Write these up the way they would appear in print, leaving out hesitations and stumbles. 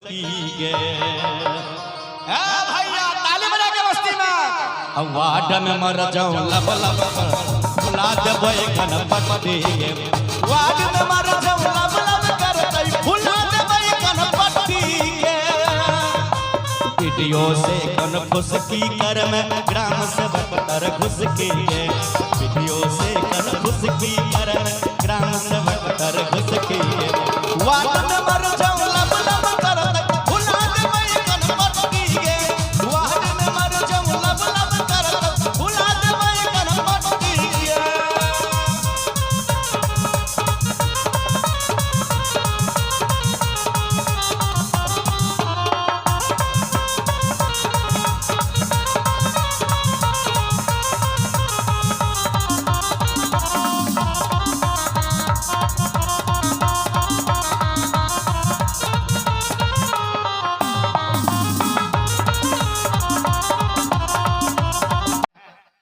की गे ए भैया, ताली बजा के मस्ती में। वार्ड में मर जाऊं लब लब भुला देबै गणपति गे। वार्ड में मर जाऊं लब लब करतै, भुला देबै गणपति गे। वीडियो से कनफुस की कर में ग्राम सेवक तर घुस के गे। वीडियो से कनफुस की कर में ग्राम सेवक तर घुस के गे। वार्ड में मर जाऊं लब लब करतै, भुला देबै गणपति गे। वार्ड में मर जाऊं लब लब करतै, भुला देबै गणपति गे।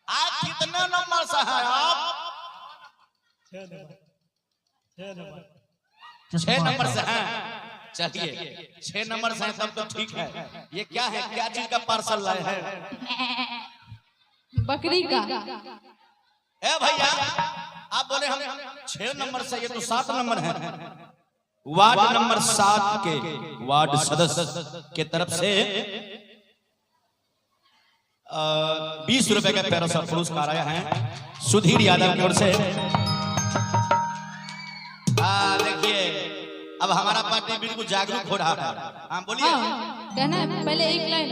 आज कितने नंबर से हैं आप? 6 नंबर से हैं। चलिए, 6 नंबर से हैं तब तो ठीक है। ये क्या है? क्या चीज का पार्सल लाए हैं? बकरी का। ए भैया, आप बोले हम 6 नंबर से, ये तो 7 नंबर है। वार्ड नंबर 7 के वार्ड सदस्य के तरफ से 20 रुपए का प्यारा सा पुरस्कार आया है सुधीर यादव की ओर से। हाँ, देखिए, अब हमारा पार्टी बिल्कुल जागरूक हो रहा है। हाँ, बोलिए। हाँ, कहना है पहले एक लाइन।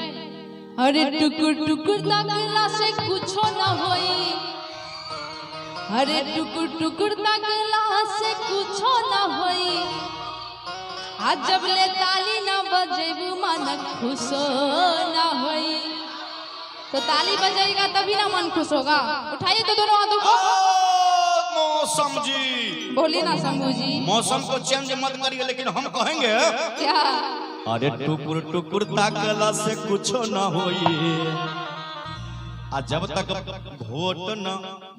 अरे टुकुर टुकुर ताकला से कुछो न होई, अरे टुकुर टुकुर ताकला से कुछो न होई, आ जब ले ताली न बजेबू मन खुशो न होई। तो ताली बजेगा तभी ना मन खुश होगा। उठाइए तो दोनों हाथों को। ओ, मौसम जी। बोलिए ना शंभू जी। मौसम को चेंज मत करिए, लेकिन हम कहेंगे। क्या? अरे टुकुर टुकुर ताकला से कुछो न होई, आ जब तक वोट न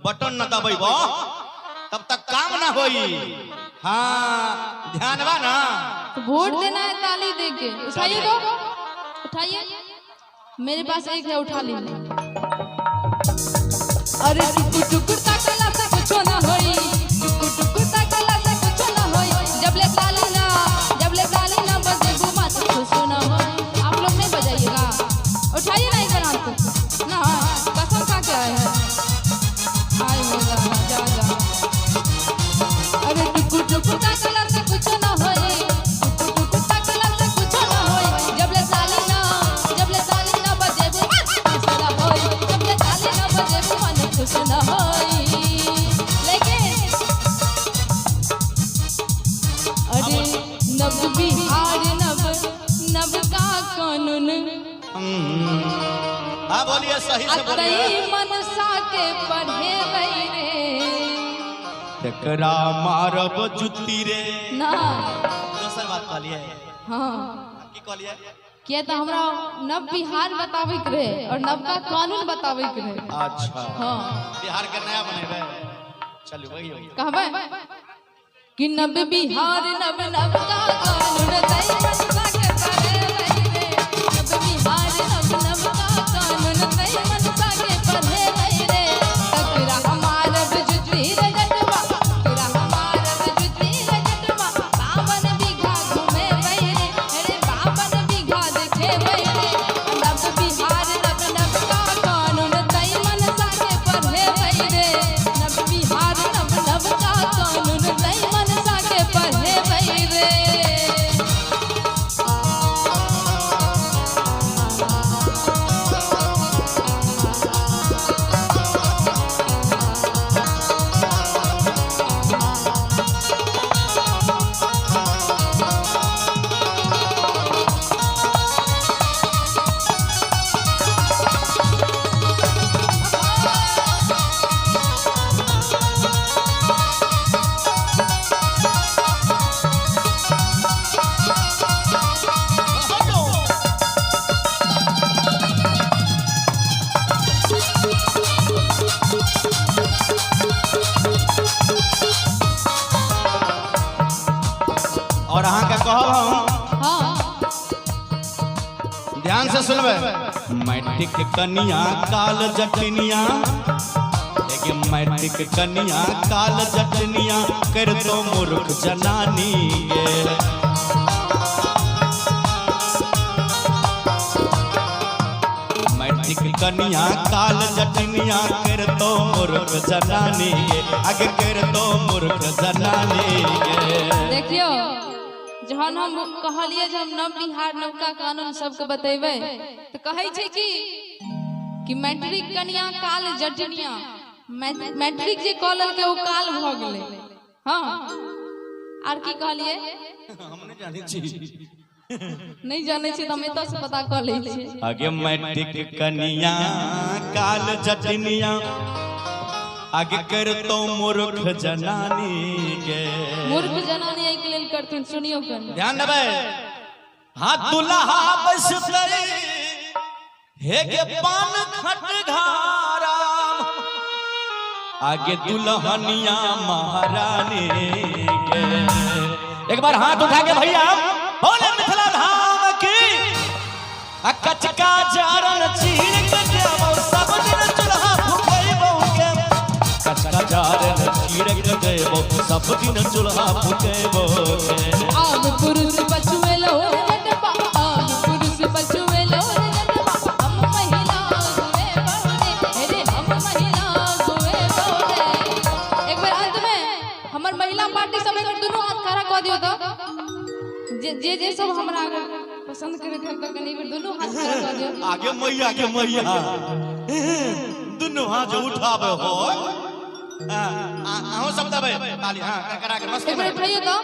बटन न दबैबो तब तक काम न होई। हाँ, ध्यान बा ना? तो वोट देना है ताली दे के। उठाइए तो, उठाइए। मेरे पास एक है, उठा लीजिए। अरे टुकुर टुकुर ताकला से कुछो ना होई, टुकुर टुकुर ताकला से कुछो ना होई, जब ले ताली ना, जब ले ताली ना बजेबू मन खुशो ना होई। आप लोग नहीं बजाइएगा? उठाइए ना एक बार हाथ ना। कसम खा के आए हैं। आए हो जा जा जा। अरे टुकुर टुकुर ताकला से कुछो ना होई, टुकुर टुकुर ताकला से कुछो ना होई, जब ले ताली ना, जब ले ताली ना बजेबू मन खुश ना होई, जब ले ताली ना बजेबू मन खुश ना होई। लेकिन अरे नव बिहार नव नव का कानून। हाँ, बोलिए, सही से बोलिए। अतई मनसा के पढ़े रे। तेकरा मारब जुत्ती रे। ना। दोसर बात कहलिए? हाँ। की कहलिए? किया तो हमरा नव बिहार बतावे के रहे और नवका कानून बतावे के रहे। अच्छा। हाँ। बिहार के नया बनेबे, चलू, वही हो। कहबै कि नव बिहार नव नवका कानून तई मनसा के पढ़े रे। नव बिहार नव नवका कानून तई मनसा के पढ़े रे। तकरा हमार जुती रे जटवा, तकरा हमार जुती रे जटवा, 52 बीघा घूमे रे, अरे 52 बीघा देखे रे। नव बिहार नव नवका कानून तई मनसा के पढ़े रे। नव बिहार नव नवका कानून तई मनसा के पढ़े रे। ध्यान से सुनबे। मैट्रिक कनिया काल जटनिया, एगे मैट्रिक कनिया काल जटनिया कर तो मूर्ख जनानी गे। मैट्रिक कनिया काल जटनिया कर तो मूर्ख जनानी गे, आगे कर तो मूर्ख जनानी गे। देखियो, जहन हम कहलिए जे हम नव बिहार नवका कानून सबके बतेबै तऽ कहै छै कि कि मैट्रिक कनिया काल जटनिया, मैट्रिक जे कऽ लेलकै ओ काल भऽ गेलै। हँ, आर की कहलिए? हम नहि जानै छी। नहि जानै छी तऽ हम एतऽ से पता कऽ लै छियै। आगे मैट्रिक कनिया काल जटनिया आगे कर तो मूर्ख जनानी के। मूर्ख जनानी एहिके लेल करथिन, सुनियो कनि। ध्यान देबै। हाँ, दुल्हा बसतै हे गे पान खट घारा, आगे दुल्हनिया महारानी के। एक बार हाथ उठा के भैया बोले मिथिला धाम की। आ कचका जारन चीर के देबौ सब दिन चूल्हा फुकैबौ के। कचका जारन चीर के देबौ सब दिन चूल्हा फुकैबौ के। आब पुरुष पछुएलो रे जटबा, आब पुरुष पछुएलो रे जटबा, हम महिला गुए बौरे रे, हम महिला गुए बौरे। एक बेर अंत में हमर महिला पार्टी सब एक बेर दुनू हाथ खड़ा कऽ दियौ तऽ जे जे जे सब हमरा अगर पसंद करैत है तऽ कनि एक बेर दुनू हाथ खड़ा कऽ दियौ। आगे मैया के मैया, दुनू हाथ जो उठाबे हो, अहूँ सब देबै ताली। हाँ, करा के मस्ती एक बेर में। उठाइयो तऽ।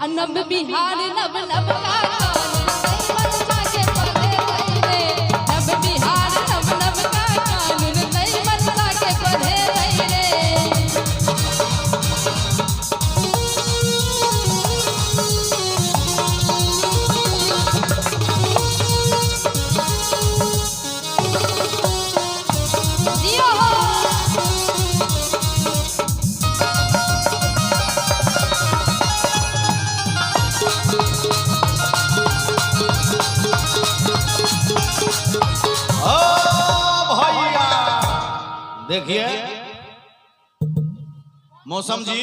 आ नव बिहार नव नव का कानून नई मनसा के पढ़े रे, नव बिहार नव नव का कानून नई मनसा के पढ़े रे। जियो हो। ओ भैया देखिए मौसम जी।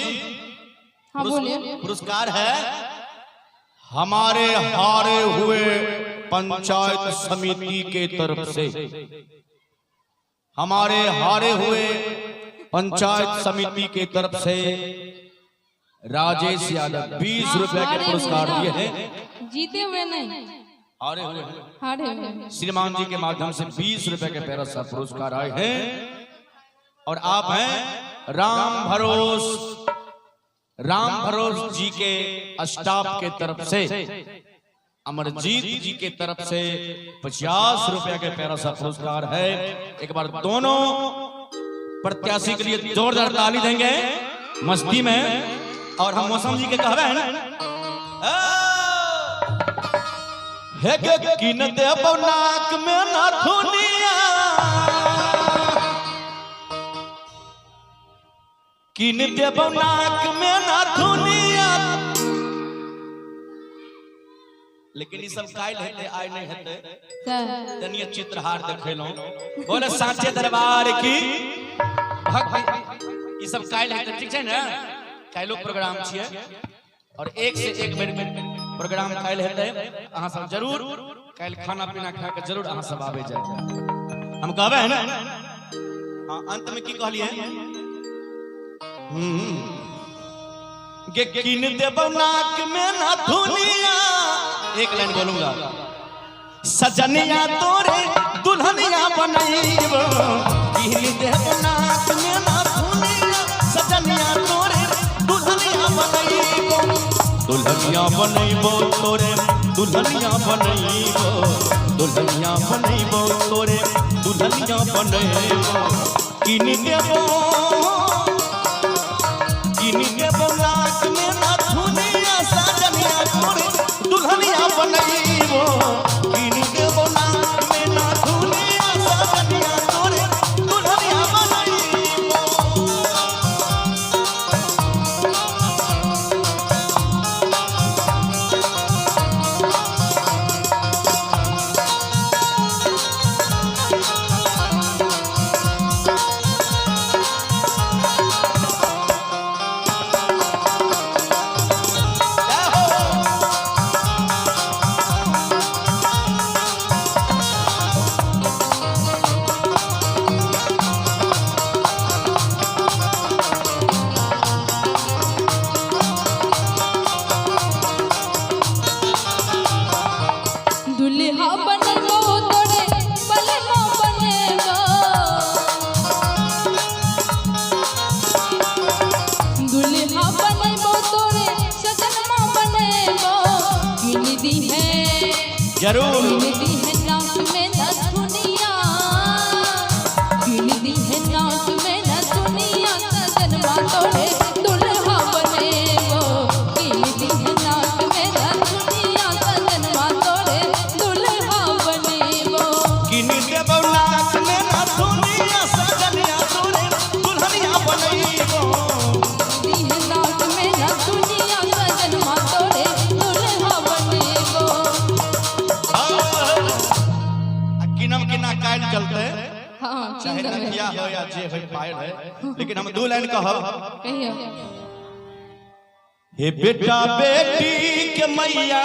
हाँ, बोलिए। पुरस्कार है हमारे हारे हुए पंचायत समिति के तरफ से, हमारे हारे हुए पंचायत समिति के तरफ से राजेश यादव 20 रुपए के हारे पुरस्कार हुए दिए ना। हैं। जीते हुए नहीं। हारे हुए हैं। हारे हुए। श्रीमान जी के माध्यम से 20 रुपए के पैरा सा पुरस्कार आए हैं और आप हैं राम भरोस, राम भरोस जी के स्टाफ के तरफ से अमरजीत जी के तरफ से 50 रुपए के पैरा सा पुरस्कार है। एक बार दोनों प्रत्याशी के लिए जोरदार ताली देंगे मस्ती में। और हम मौसम जी के कहबे है ना, हे गे किन देबौ नाक में नथुनिया, किन देबौ नाक में नथुनिया। लेकिन ई सब काल्हि हेतै, आइ नहि हेतै। तऽ तनिये चित्रहार देखेलहुँ। बोले साचे दरबार की भक्ति। ई सब काल्हि हेतै, ठीक छै ने? काल्हिो प्रोग्राम छियै और एक से एक बेर प्रोग्राम काल्हि हेतै। अहाँ सब जरूर काल्हि खाना पीना खा के जरूर अहाँ सब आबै जाय। हम कहबै है ना। हाँ, अंत में की कहलिए? गे किन देबौ नाक में नथुनिया, एक लाइन बोलूंगा, सजनिया तोरे दुल्हनिया बनैबो। किन देबौ नाक में नथुनिया, सजनिया तोरे दुल्हनिया बनैबो, दुल्हनिया बनैबो तोरे दुल्हनिया बनैबो, दुल्हनिया बनैबो तोरे दुल्हनिया बनैबो। किन देबो, किन देबो नाक में नथुनिया, सजनिया तोरे दुल्हनिया बनैबो। किन देबो नाक में नथुनिया, सजनिया तोरे दुल्हनिया बनैबो। जरूर। गिनती है नाक में नथुनिया, गिनती है नाक में नथुनिया, सजनवा तोरे दुल्हा बनेगो। गिनती है नाक में नथुनिया, सजनवा तोरे दुल्हा बनेगो। किन देबौ नाक में नथुनिया, सजनिया तोरे दुल्हनिया बनैबो। गिनती है नाक में नथुनिया, सजनवा तोरे दुल्हा बनेगो। आ किनम किना कायल चलते। हाँ, चाहे किन देबै। नथिया हो या जे हो, पायल है, लेकिन हम दू लाइन कहब। कहियो। हे बेटा बेटी के मैया।